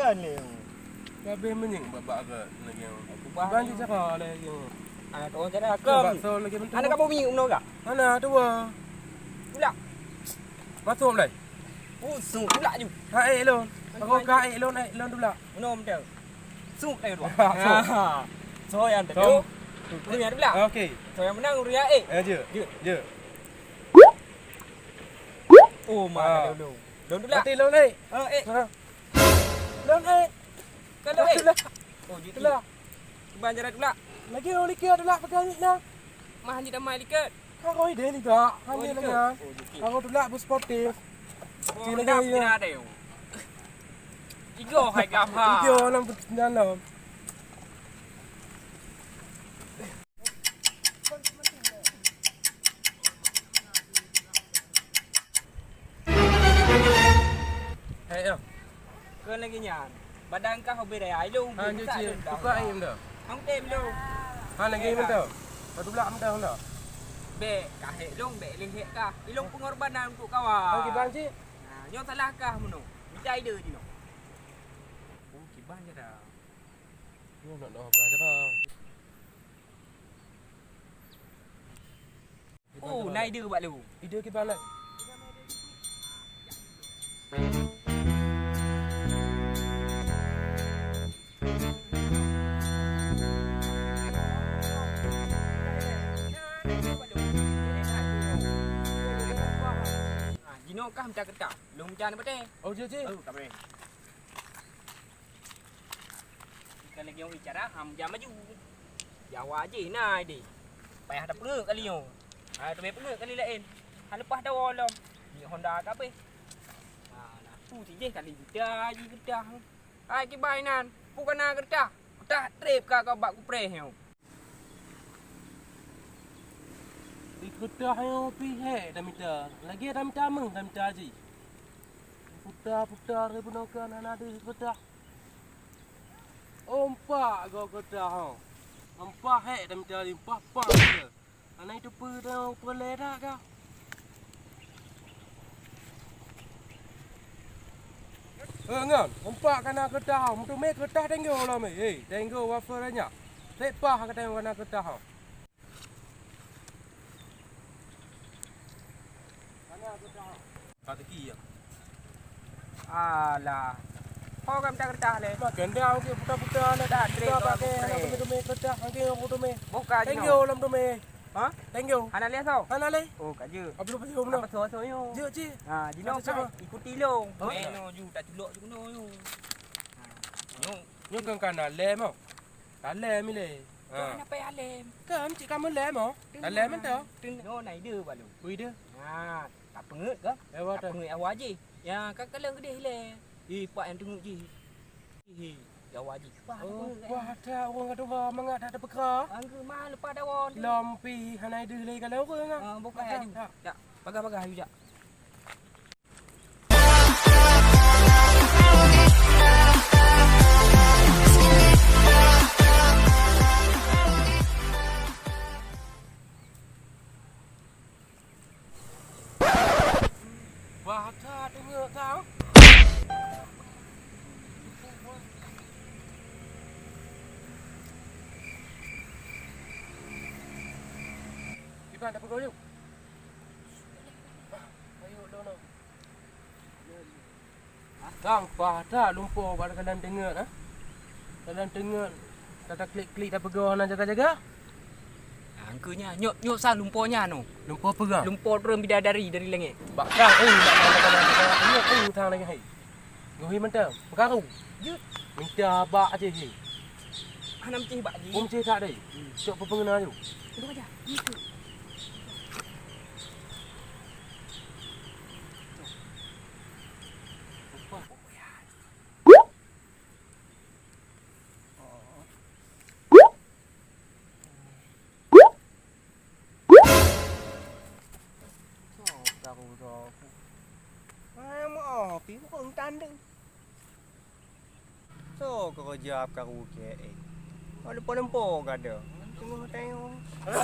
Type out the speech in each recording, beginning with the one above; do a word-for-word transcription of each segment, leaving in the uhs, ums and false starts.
Kan lé. Ka habéh meunyeuk bak-bak agak lagi. Aku bah. Banci cara lagi. Ah, kau cara. Bakso lagi betul. Anak kamu minyeuk meunoe ka? Hana, tuwoe. Tulak. Masuk mulai. Usung tulak ju. Ha, eh, lôn. Aku ka, eh, lôn, eh, lôn tulak. Meunoe meunoe. Suk tadi tu. Suk. Ah. So yang tadi. Som. Tu yang tulak. Okey. So yang menang urang eh. Eh, je. Je. Je. Oh, mana dulu. Lôn tulak. Mati lôn, eh. Ha, eh. Ha. Lôn, eh. Kalau, eh. Tulak. Oh, jadi. Tulak. Kiban jarak tulak. Lagi, oh, likot tulak pegang ni nah. Mah hanya damai likot. Ka roi deh likot. Hanya lagi. Oh, jadi. Ka roi tulak bu sportif. Oh, cik lagi ya. Tiga hai gam ha. Tiga lam dalam. Hei, yo. Keu lagèe nyan, badan kah ubé raya ilong. Ha, buka ilong dah. Ang tem dong. Ha, lagèe mantap. Batu belak mantap dah. Bèk, kahek long, bèk lehek kah. Ilong pengorbanan untuk kawan. Ha, kiban cit. Ha, nyoe salah kah meunoe. Mita ide jinoe. Oh, kiban je dah. Nyoe nak doh apa cara. Oh, na ide bak lôn. Ide kiban lai? Ha, jinoe kah mita keureuta. Lôn mita na batèe. Oh, jeuet, jeuet. Oh, ka boleh. Ka lagèe nyoe cara, ha, meujan maju. Jawa jih na ideh. Payah tapeungeut kali nyoe. Ha, teumé peungeut kali laén. Ha, leupah dawa lom. Di Honda ka abéh. Ha, laku sijih kali juta jih keureuta. Hai kiban inan, peue ka na keureuta? Peutah trép ka kau bak kupreh nyoe. Di keureuta nyoe pih hék tamita. Lagèe tamita meuh tamita jih. Puta-puta lé bunoe keu aneuk-aneuk di keureuta. Ompak goe keureuta ho. Ompak hék tamita di ompak pang keu. Aneuk itu peue dah peureulèe dak ka. Hei ngon, ompak ka na keureuta ho. Meuteumé keureuta tenggo lom, eh. Hei, tenggo wafer nyak. Sép pah ka tenggo ka na keureuta ho. Alah. Ho ka mita keureuta lé. Mak ganda okey puta-puta nak dah trép pakai nak kami-kami keureuta okey aku tu meh. Buka je. Tenggo lam tu meh. Ha? Tenggo. Hana lé so? Hana lé. Oh, ka je. Apa lu pasal mana? Apa so-so yo? Je, je. Ha, jino ka ikuti long. Meno ju tak culok ju kena yo. Ha. Nyo. Nyo kan kana lé mo. Ka lé mi lé. Ha. Kan apa ya lé? Kan cik kamu lé mo. Ka lé mantap. Nyo na ide balu. Ui ide. Ha. Tapeungeut kah? Ewa dah. Tapeungeut awak jih. Ya, ka kalon keudeh ilèe. Ih, pak nyang teungeut jih. Ih, awak jih. Wah, oh, tapeungeut, eh. Wah, dah ureueng ka tuha mangat dah tapeuka. Anggeut mah leupah dawa tu. Lom pih hana ideh lé kalon ureueng ah. Ah, bukai aju. Dah. Dah. Paga-paga aju jak. Bah that teungeut kau. Iban dah peugoyok. Ayo, dono. Sang, paih that lumpoe bak kalon teungeut, ha? Kalon teungeut, tataklik-klik tapeugoe hana jaga-jaga. Ah, engkeu nyan, nyoe, nyoe sang lumpoe nyan, oh. Lumpoe peue, Kang? Lumpoe treun bidadari dari langèt. Bak sang, oh, bak sang, bak sang, bak sang, oh, sang lagèe hai. Gohi mantong, peukaru. Jeuet. Minta bak até jih. Hana meucih bak jih. Oh, meucih that deh. Hmm. Cok peupeungeuna aju. Tunggu aja. Itu. Soe keureuja karu keu ék? Lempo-lempo gada. Teunang, teunang. Teunang,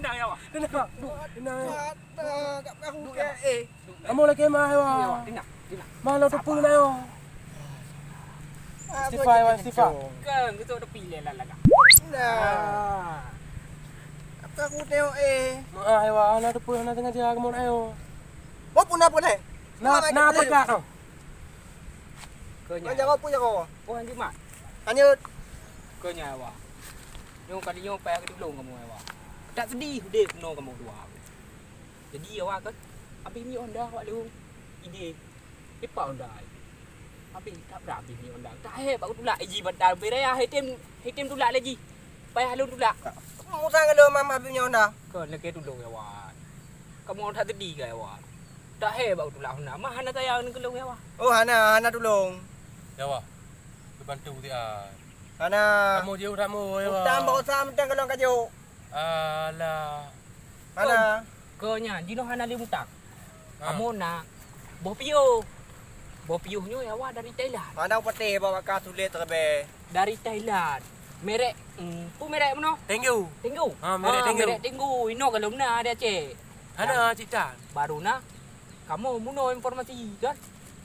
teunang. Teunang. Eh, kamoe lakèe meu'ah, Ewa. Tinggal, tinggal. Meu'ah lôn teupeu na, Ewa. Istighfar, Ewa, istighfar. Kan, beutôi teupeu lé lah, lah. Nah. Apa aku tengok, eh? Meu'ah, Ewa, hana teupeu, hana sengaja kamoe na, Ewa. Oh, pun apa, eh? Na, na apa, Kak? Keu nyan. Jaga apa, jaga? Oh, Haji Mat. Lanjut. Keu nyan, Ewa. Nyoe kali nyoe payah geutulông kamoe, Ewa. Tak sedih udép keunoe kamoe dua. Jadi awak kan, habéh minyeuk Honda awak lôn idé. Leupah Honda idé. Habéh, tak bra habéh minyeuk Honda. Tak hé bak tulak iji bantal beu raya, hé tem, hé tem tulak lé jih. Payah lôn tulak. Musa ngon lôn mam habéh minyeuk Honda. Kon lakèe tulông ya, Wan. Kamoe that teudi ka ya, Wan. Tak hé bak tulak Honda. Mah hana sayang keu lôn ya, Wan. Oh, hana, hana tulông. Ya, Wan. Keubantu siat. Hana. Kamoe jeuet that mo ya, Wan. Utang bak usaha mantong ka lôn kajok. Alah. Hana. Keu, keu nyan, jinoe hana lé mutang. Ha. Kamoe na boh piôh. Boh piôh nyoe ya, Wan, dari Thailand. Hana upateh bak ka sulet teubeh. Dari Thailand. Merek, hmm, peue merek meunoe? Tenggu. Tenggu. Ha, merek Tenggu. Merek Tenggu. Inoe ka lom na di Aceh. Hana, cit tan. Baru na. Kamoe meunoe informasi kan?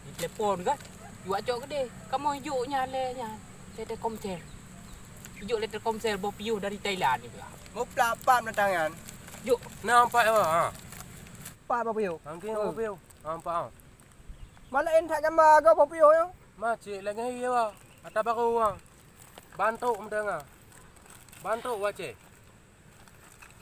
Di telepon kan? Jijak cok keudeh. Kamoe jijok nyan lé nyan. Lé Telkomsel. Jijok lé Telkomsel boh piôh dari Thailand nyoe. Muplak pat meutangan. Jok. Na pat, Ewa, ha. Pat boh piôh. Angking boh piôh. Ha, pat, ha. Malaén that gamba gob boh piôh nyoe. Macet lagèe ié, Ewa. Ata barô, ha. Ban trok meutangan. Ban trok wacée.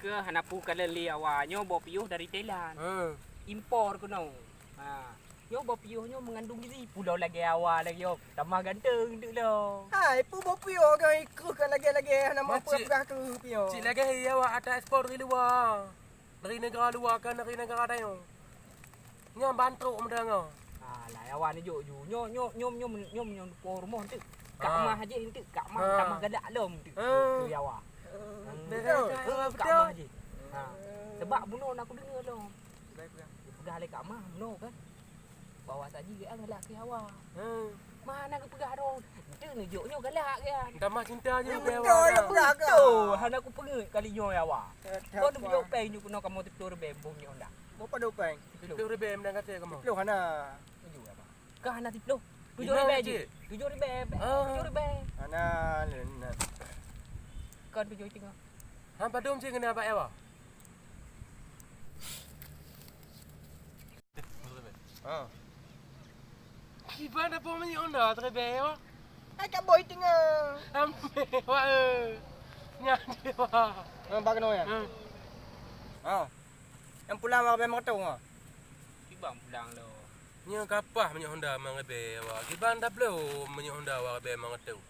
Keu hana peue kalon lé Awa, nyoe boh piôh dari Thailand. Ha. Impor keunoe. Ha. Nyoe boh piôh nyoe meungandung gizi, pulo lagèe Awa lagèe nyoe, tamah ganteng teuk lom. Hai, peue boh piôh nyoe ikruh ka lagèe-lagèe hana mampu peugah keu piôh. Cit lagèe Awa ata ekspor di luwa. Dari neugara luwa ka, dari neugara tanyoe. Nyan ban trok meutangan. Alah, Awa neujok ju. Nyoe, nyoe, nyoe, nyoe, nyoe, nyoe, nyoe, rumoh enteuk. Kak Mah jih enteuk, Kak Mah tamah galak lom enteuk. Keu Awa. Betul. Kak Mah jih. Ha. Sebab bunoe na kudeungoe lom. Peugah lé Kak Mah bunoe kan. Bahwa saji geuanggap lé Awa. Mana geupeugah droe? Enteuk neujok nyoe galak kan. Entah mah cinta je. Betul, betul. Hana kupeungeut kali nyoe Awa. Kon neujok péng nyoe keunoe kamoe tutoe ribèe boh nyoe dah. Berapa dua péng? Tutoe ribèe meunan kata kamoe. Tutoe hana. Tujoh Awa. Kah hana tujoh? Tujoh ribèe je. Tujoh ribèe. Tujoh ribèe. Hana lé. Kon tujoh tinggal. Han padum cit keuneuk bak Awa. Ha. Kiban apa minyeuk Honda teubeh, Wak? Ai, ka boh teungoh. Ambe, Wak, eh. Nyan dia, Wak. Ha, bak keunoe, ya? Hmm. Ha. Nyang pulang, Wak, bèe meukeutong, ha? Kiban pulang lo. Nyoe kapah minyeuk Honda mang leubeh, Wak. Kiban tabloe minyeuk Honda, Wak, bèe meukeutong.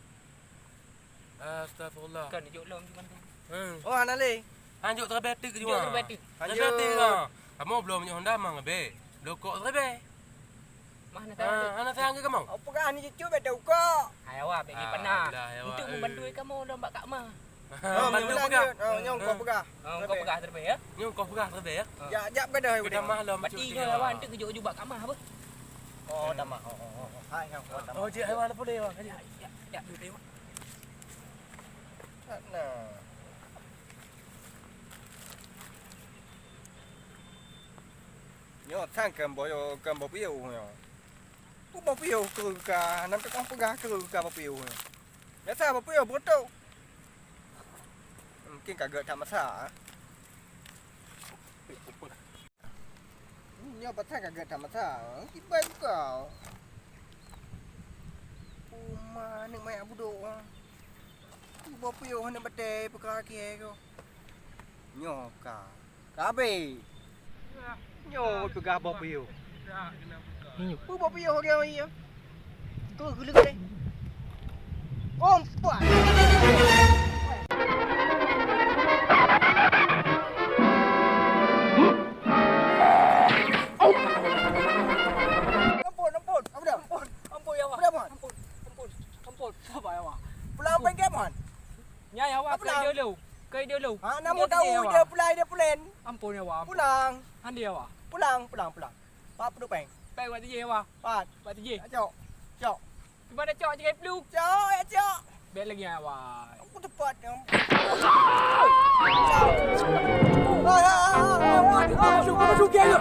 Astagfirullah. Kan jok lom cuman tu. Hmm. Oh, hana lé. Han jok teubeh teuk jua. Jok teubeh teuk. Teubeh teuk, ha. Kamoe bloe minyeuk Honda mang leubeh. Bloe kok teubeh. Mah na. Ha, hana sayang keu kamoe? Apa kah ni cucu beda uka? Hai Awa, bèk lé panah. Alah, hai Awa, eh. Untuk membantu kamoe lom bak Kak Mah. Ha, bantu peugah. Oh, nyang kau peugah. Ha, kau peugah teubeh, ya? Nyang kau peugah teubeh, ya? Ha. Jak, jak peugah dah. Peugah mah lom. Berarti cucu kau dia, Awa, Awa. Untuk jok-jok bak Kak Mah, apa? Oh, tamah. Oh, oh, oh, oh. Hai, nyang kau tamah. Oh, cik, hai, Awa, lepas dia, Awa. Ya, ya, ya, ya, ya. Nah. Nyoe sang keu boh, keu boh piôh nyoe. Peue boh piôh keu ka, hana teuka peugah keu ka boh piôh nyoe. Biasa boh piôh beutôi. Mungkin ka gèt that masa. Nyoe pasai ka gèt that masa. Kiban kau. Uma aneuk manyang budok. Boh piôh aneuk batèe peukara kié ko. Nyoe ka. Ka abéh. Nyoe peugah boh piôh. Peue boh piôh lagèe nyoe? Keu geuleuk deh. Umpat. Ampun, ampun. Apa dah? Ampun, ampun, ya Allah. Apa dah, Muhammad? Ampun, ampun, ampun. Sabar, ya Allah. Pulang bengkel, Muhammad. Nyan, ya Allah, keu idéh lôn. Keu idéh lôn. Ha, nama tahu dia pulang, dia pulang. Ampun, ya Allah, ampun. Pulang. Hana, ya Allah. Pulang, pulang, pulang. Pat peuduek péng? Péng bak tijih, Wak. Pat. Bak tijih. Cok. Cok. Kiban cok, cok, cok. Cok, ya, cok. Bèk lagèe nyan, Wak. Aku tepat, ya. Hai, hai, hai, hai, hai. Masuk, masuk, ya, ya.